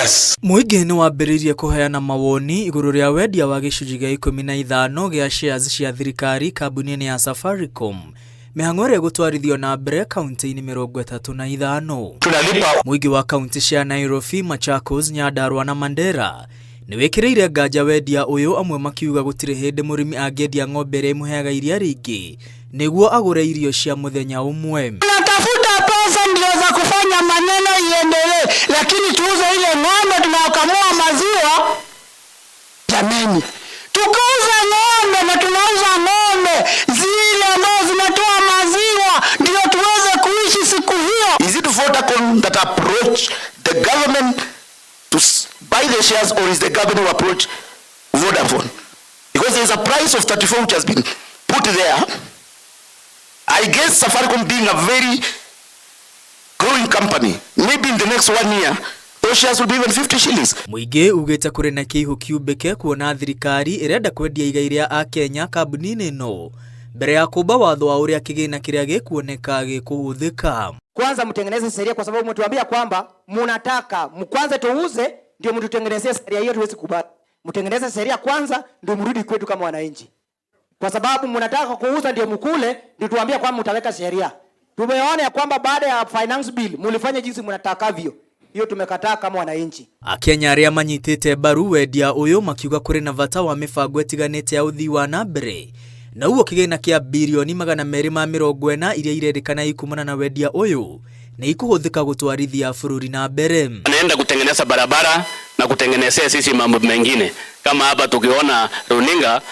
Dollars. Mũingĩ nĩ wambĩrĩirie kũheana mawoni igũrũ rĩa wendia wa gĩcunjĩ gĩa 15 gĩa shares cia thirikari kambuni-inĩ ya Safaricom, mĩhang'o ĩrĩa ĩgũtwarithio na mbere kaunti-inĩ 35. Tunalipa. Mũingĩ wa kaunti cia Nairobi, Machakos, Nyandarua na Mandera nĩ wĩkĩrĩire nganja wendia ũyũ, amwe makiuga gũtirĩ hĩndĩ mũrĩmi angĩendia ng'ombe ĩrĩa ĩmũheaga iria rĩingĩ nĩguo agũre irio cia mũthenya ũmwe. Tunatafuta pesa ndio za kufanya maneno iendelee, lakini tuuze ile ng'ombe tunaokamua maziwa. Jameni, tukiuza ng'ombe na tunauza ng'ombe zile ambazo zinatoa maziwa ndio tuweze kuishi siku hiyo. Is it Vodacom that approach the government to buy the shares, or is the government who approach Vodafone? Because there is a price of 34 which has been put there. I guess Safaricom being a very growing company, maybe in the next one year, those shares will be even 50 shillings. Mũingĩ ugĩte kũrĩ na kĩihũ kiumbĩke kuona thirikari ĩrenda kwendia igai rĩa akenya kambuni-inĩ ĩno mbere ya kũmba watho wa ũrĩa kĩgĩna kĩrĩa gĩkuoneka gĩkũhũthĩka. Kwanza mtengeneze sheria, kwa sababu mtuambia kwamba mnataka kwanza tuuze ndio mtutengenezee sheria hiyo, tuwezi kubali. Mtengeneze sheria kwanza ndio mrudi kwetu kama wananchi, kwa sababu mnataka kuuza ndio mkule, ndio tuambia kwamba mtaweka sheria. Tumeona ya kwamba baada ya finance bill mlifanya jinsi mnatakavyo, hiyo tumekataa kama wananchi. Akenya arĩa manyitĩte mbaru wendia ũyũ makiuga kũrĩ na bata wa mĩbango ĩtiganĩte ya ũthii wa na mbere, na ũguo kĩgĩna kĩa birioni 240 iria irerĩkana ikumana na wendia ũyũ nĩ ikũhũthĩka gũtwarithia bũrũri na mbere. Anaenda kutengeneza barabara na kutengenezea sisi mambo mengine kama hapa tukiona runinga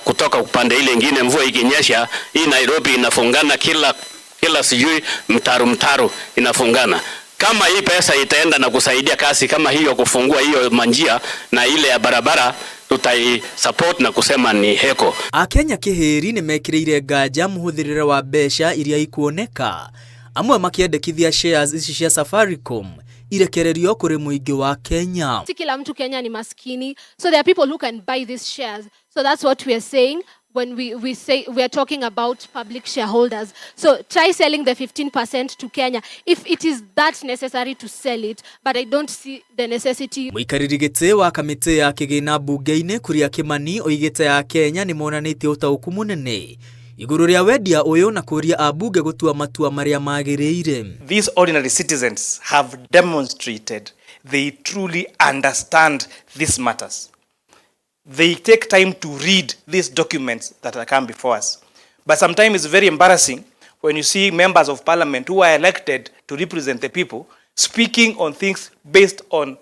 kutoka upande ile ingine, mvua ikinyesha hii Nairobi inafungana kila sijui mtaro mtaro inafungana. Kama hii pesa itaenda na kusaidia kazi kama hiyo, kufungua hiyo manjia na ile ya barabara, tutai support na kusema ni heko. Akenya kĩhĩri nĩ mekĩrĩire nganja mũhũthĩrĩre wa mbeca iria ikuoneka, amwe makĩendekithia shares ici cia Safaricom irekererio kũrĩ mũingĩ wa Kenya. Si kila mtu Kenya ni maskini, so there are people who can buy these shares. So that's what we are saying when we say we are talking about public shareholders. So try selling the 15% to Kenya if it is that necessary to sell it, but I don't see the necessity. Mũikarĩri gĩtĩ wa kamĩtĩ ya kĩgĩna mbunge-inĩ Kuria Kimani oigĩte ya Kenya nĩ monanĩtie ũtaũku mũnene igũrũ rĩa wendia ũyũ na kũria ambunge gũtua matua marĩa magĩrĩire. These ordinary citizens have demonstrated they truly understand these matters. They take time to read these documents that are come before us. But sometimes it's very embarrassing when you see members of parliament who are elected to represent the people speaking on things based on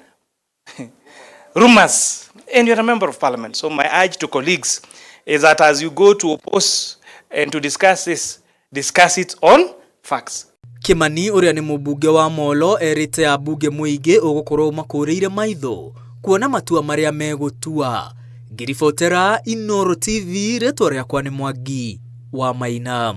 rumors. And you're a member of parliament. So my urge to colleagues is that as you go to oppose and to discuss this, discuss it on facts. Kimani ũrĩa nĩ mũmbunge wa Molo erĩte ambunge mũingĩ ũgũkorwo makũrĩire maitho kuona matua marĩa megũtua. Ngĩribotera Inooro TV, rĩtwa rĩakwa nĩ Mwangi wa Maina.